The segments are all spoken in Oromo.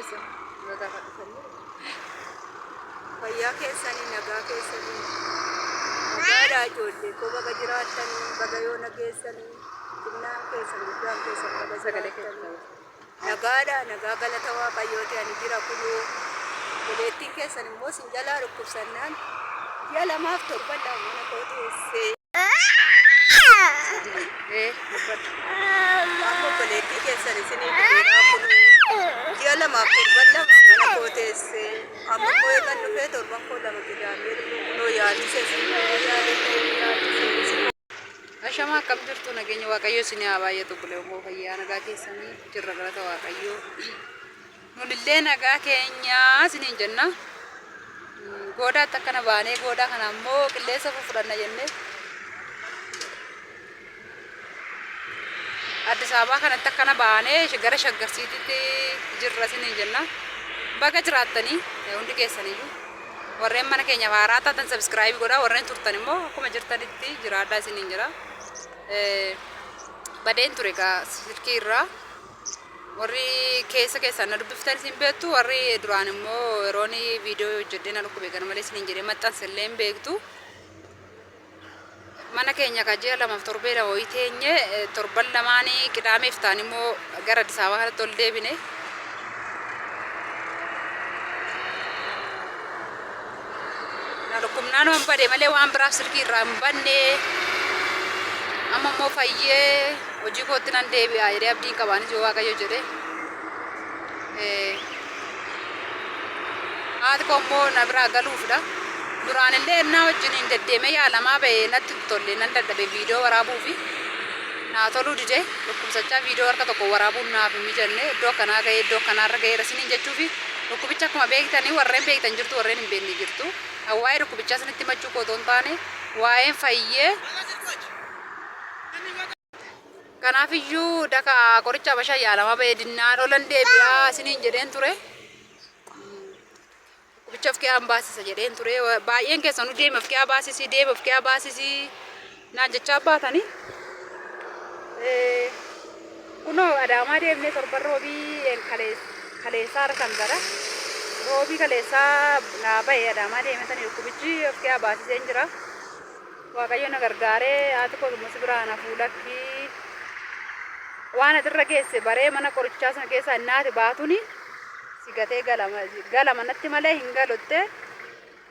Dubbisa. Gaafadhu. Fayyaa keessanii, nagaa keessanii, nagaadhaa ijoollee koo, baga jiraattanii, baga yoona geessanii, xinnaan keessan guddaan keessan baga Sagalee jiraattanii. keessa. Nagaadhaa, nagaa galata Waaqayyooti, ani jira kunoo. Obboleettiin keessan immoo sin jalaa dhukkubsannaan ji'a 2 fi torban 2 mana koo teessee. Ee, dubbadhu. Amma obboleettii keessan isinii dhufeedhaa kunoo. Ji'a 2 fi torban 2 mana koo teessee. Amma immoo eegan dhufee torban koo 2 qidaamee dhufu kunoo yaalise yaalise. Ashamaa, akkam jirtu? Nageenya Waaqayyoo isin haa baay'atu. Obboleewwan fayyaa nagaa keessanii? Jirra, galata Waaqayyoo. Nulillee nagaa keenyaa isiniin jenna. Goodaatti akkana baanee goodaa kana ammoo qilleensa fudhanna jennee Addis Ababaa kanatti akkana baanee gara Shaggarsiititti jirra isiniin jenna. Baga jiraattanii hundi keessaniyyuu. Warreen mana keenya haaraa taatan subscribe godhaa, warreen turtan immoo akkuma jirtanitti jiraadhaa isiniin jira. Badeen ture egaa silkii irraa. Warri keessa keessaan na dubbiftan isin beektu, warri duraan immoo yeroon viidiyoo hojjedhee na dhukkube gara malee isiniin jedhee maxxanse illee hin beektu. Mana keenya ka ji'a 2 fi torbee 2 wayii teenye, torban lamaanii qidaameef ta'an immoo gara Addis Ababaa kanatti ol deebine. Na dhukkubnaan waan bade malee waan biraaf silkii irraa hin banne. Amma immoo fayyee hojii kootti nan deebi'a jedhee abdiin qabaanis yoo Waaqayyo jedhe. Haati koo immoo na biraa galuufidha. Duraan illee ennaa wajjiniin deddeemee yaalamaa ba'e natti hin tolle, nan dadhabe viidiyoo waraabuufi. Naa toluu dide, dhukkubsachaa viidiyoo harka tokko waraabuun naaf hin mijanne. Iddoo akkanaa ga'ee, iddoo akkanaarra ga'eera isiniin jechuufi dhukkubicha akkuma beektanii, warreen beektan jirtu, warreen hin beekne jirtu. Waa'ee dhukkubichaa isinitti himachuu koo otoo hin taane waa'een fayyee. Kanaaf iyyuu daka qoricha Habashaa yaalamaa ba'ee dinnaan olan deebi'aa isiniin jedheen ture. Dhukkubicha of keessaa baasisa jedheen ture. Baay'een keessanuu deema of keessaa baasisii, deema of keessaa baasisii naan jechaa baatanii. Kunoo Adaamaa deemnee torban roobii kaleessaa harkan gara. Roobii kaleessaa naa ba'e. Adaamaa deemee tani dhukkubichi of keessaa baasiseen jira. Waaqayyo na gargaaree, haati koo immoo si biraa na fuulakkii. Waan atirra geesse baree mana qorichaa sana keessaa innaati baatuni si gatee gala manatti malee hin galutte.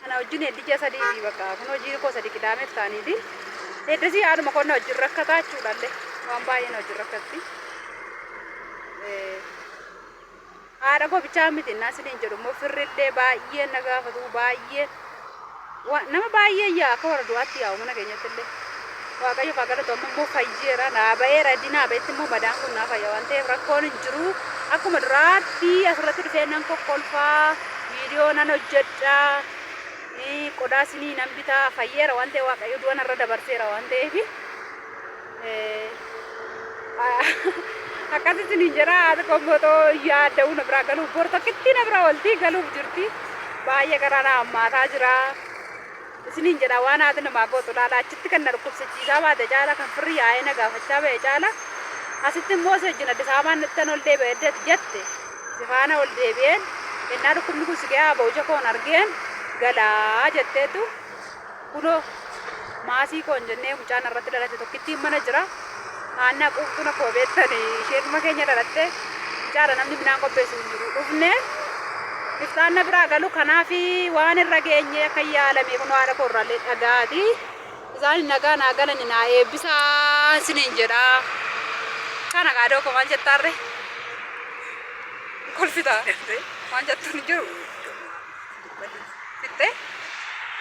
Ana wajjin heddi ji'a sadiiti, bakka kun hojii koo sadi qidaameef ta'aniiti. Heddasii haadhuma koo na wajjin rakkataa jechuudhaallee waan baay'ee na wajjin rakkatti. Haadha koo bichaa miti innaa isiniin jedhu immoo firrillee baay'een na gaafatu, baay'ee nama baay'ee yaa akka warra du'aatti yaa'u mana keenyatti illee. Waaqayyo haa galatu, amma immoo fayyeera, naa ba'eera. Iddii naa ba'etti immoo madaan kun naa fayya waan ta'eef rakkoon hin jiru. Akkuma duraatti asirratti dhufee nan kokkolfaa, viidiyoo nan hojjedhaa, qodaa isinii nan bitaa. Fayyeera waan ta'eef, Waaqayyo du'a narra dabarseera waan ta'eef. Akkas isiniin jedha. Haati koo immoo otoo yaadda'uu na biraa galuuf bor tokkitti na bira oolti, galuuf jirti. Baay'ee garaa na hammaataa jira. Isiniin jedha, waan haati namaa gootu laala. Achitti kan na dhukkubsachiisaa baate caala, kan firri yaa'ee na gaafachaa ba'e caala, asitti immoo si wajjin Addis Ababaan natti ol deebi'e jette, si faana ol deebi'een ennaa dhukkubni kun si ga'aa ba'u ija koon argeen galaa jetteetu. Kunoo maasii koon jennee mucaan irratti dhalate tokkittiin mana jira. Haannaa quuftuun akkuma beektan isheenuma keenya dhalatte mucaadha, namni midhaan qopheessu hin jiru. Dhufnee iftaan na biraa galu, kanaaf waan irra geenye akka yaalame kunoo haadha koo irraallee dhagaati. Isaan nagaa naa galani, naa eebbisaa isiniin jedha. Kana kaadoo koo, maal jettaarre? Kolfita. Waan jettuun hin jiru. Fixxee?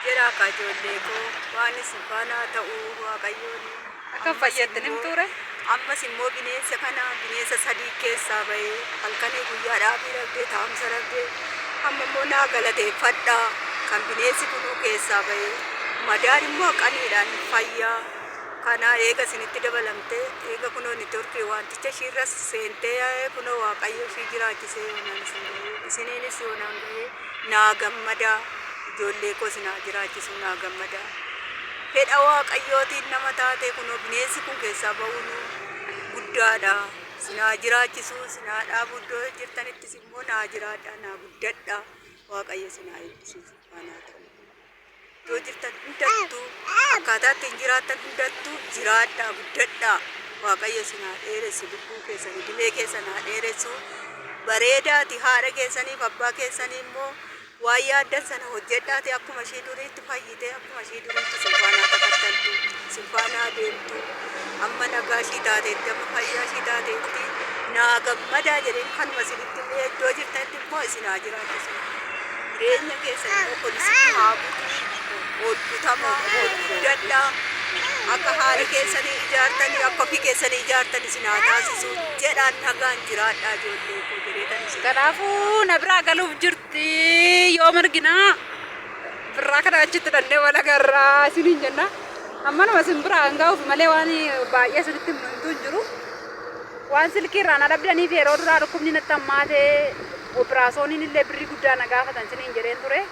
Jedha akka ijoollee koo, waan isin faana ta'uu Waaqayyoon. Akka fayyatti nimtuure. Ammas immoo bineensa kana, bineensa sadii keessaa bahee halkanii guyyaa dhaabii dhabdee, taa'umsa dhabdee, amma immoo naa galateeffadhaa kan bineensi kunuu keessaa bahee, madaan immoo qaniidhaan fayyaa. Kana eega isinitti dabalamtee, eega kunoo networkii wanticha ishiirra seentee, kunoo Waaqayyo ishii jiraachisee yoonaan isin gahee, isiniinis yoonaan gahee, naa gammadaa. Ijoollee koo isin haa jiraachisu, naa gammadaa. Fedha Waaqayyootiin nama taate kunoo bineensi kun keessaa ba'uun guddaadha. Sinaa jiraachisu, sinaa dhaabu, iddoo jirtanittis immoo naa jiraadha, naa guddadha. Waaqayyo sinaa eebbisu, faanaa ta'u. Iddoo jirtan hundattuu, akkaataa ittiin jiraattan hundattuu jiraadhaa, guddadhaa. Waaqayyo sinaa dheeressu, lubbuu keessan, idilee keessan haa dheeressu. Bareedaati haadha keessaniif abbaa keessanii immoo waan yaaddan sana hojjedhaati. Akkuma ishii duriitti fayyitee, akkuma ishii duriitti isin faanaa takattaltu, isin faanaa deemtu. Amma nagaa ishii taateetti, amma fayyaa ishii taateetti naa gammadaa jedheen kanuma isinitti himee, iddoo jirtanitti immoo isin haa jiraachisu. Jireenya keessan immoo ol isin haa butu, ol butamaa, ol guddadhaa. Akka haadha keessanii ijaartanii, akka ofii keessanii ijaartan isin haa taasisu jedhaan, nagaan jiraadhaa ijoollee koo jedheetan isin. Kanaafuu na biraa galuuf jirti, yoo marginaa birraa kana achitti dhannee wal agarraa isiniin jenna. Ammanuma isin biraa hangaa'uuf malee waan baay'ee isinitti himtu hin jiru. Waan silkii irraa na dhabdaniif, yeroo duraa dhukkubni natti hammaatee opiraasooniin illee birrii guddaa na gaafatan isiniin jedheen ture.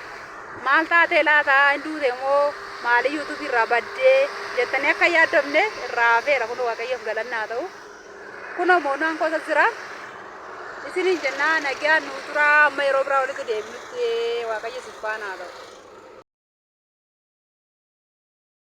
Maal taatee laata, hin duute moo maalii, YouTubeii irraa baddee jettanii akka hin yaaddofne irraa hafeera. Kun Waaqayyoof galannaa ta'u. Kunoo moonaan koosas jira. Isiniin jennaa, nagaan nuu turaa, amma yeroo biraa walitti deebinutti Waaqayyo isin faana haa ta'u.